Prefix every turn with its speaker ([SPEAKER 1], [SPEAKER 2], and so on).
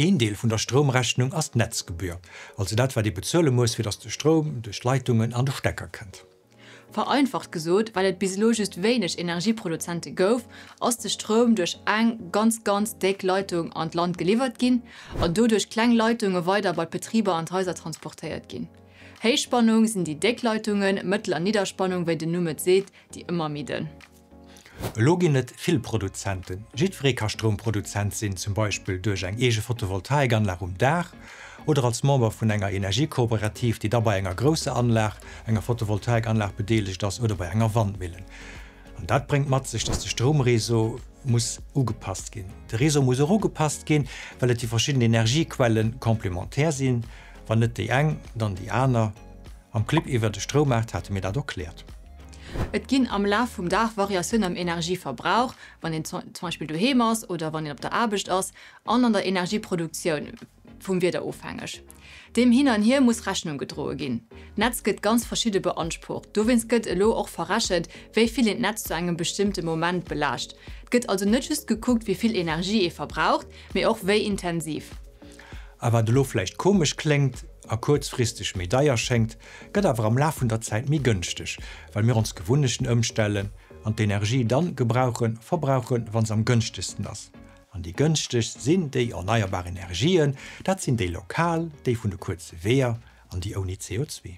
[SPEAKER 1] Een Deel vun der Stroumrechnung ass d'Netzgebühr, also dat wat ee bezuele muss, fir datt de Stroum duerch d'Leitungen an de Stecker kënnt.
[SPEAKER 2] Vereinfacht gesot, well et bis elo just wéineg Energieproduzente gouf, ass de Stroum duerch eng ganz ganz déck Leitung an d'Land geliwwert ginn an do duerch kleng Leitunge weider bei d'Betriber an d'Haiser transportéiert ginn. Héichspannung sinn déi déck Leitungen, Mëttel an Nidderspannung, wéi den Numm et seet, déi ëmmer méi dënn.
[SPEAKER 1] Elo ginn et vill Produzenten. Jiddweree ka Stroumproduzent sinn, zum Beispill duerch eng eege Photovoltaikanlag um Daach oder als Member vun enger Energiekooperativ, déi da bei enger grousser Anlag, enger Photovoltaikanlag bedeelegt ass oder bei enger Wandmillen. An dat bréngt mat sech, dass de Stroumreseau muss ugepasst ginn. De Réseau muss och ugepasst ginn, well et déi verschidden Energiequelle complémentaire sinn, wann net déi eng, dann déi aner. Am Clip iwwer de Stroummaart hate mir dat erkläert.
[SPEAKER 2] Et ginn am Laf vum Dag Variatiounen am Energieverbrauch, wann een zum Beispill doheem ass oder wann een op der Aarbecht ass, an an der Energieproduktioun, vum Wieder ofhängeg. Deem Hin an Hier muss Rechnung gedroe ginn. D'Netz gëtt ganz verschidde beansprucht. Dowéinst gëtt elo och verrechent, wéi vill een d'Netz zu engem bestimmte Moment belaascht. Et gëtt also net just gekuckt, wéi vill Energie ee verbraucht, mee och wéi intensiv.
[SPEAKER 1] A wat elo vläicht komesch kléngt a kuerzfristeg méi deier schéngt, gëtt awer am Laf vun der Zäit méi gënschteg, well mir ons Gewunnechten ëmstellen an d'Energie dann gebrauchen, verbrauchen, wann se am gënschtegsten ass. An déi gënschtegst sinn déi erneierbar Energien, dat sinn déi lokal, déi vun de kuerze Weeër an déi ouni CO2.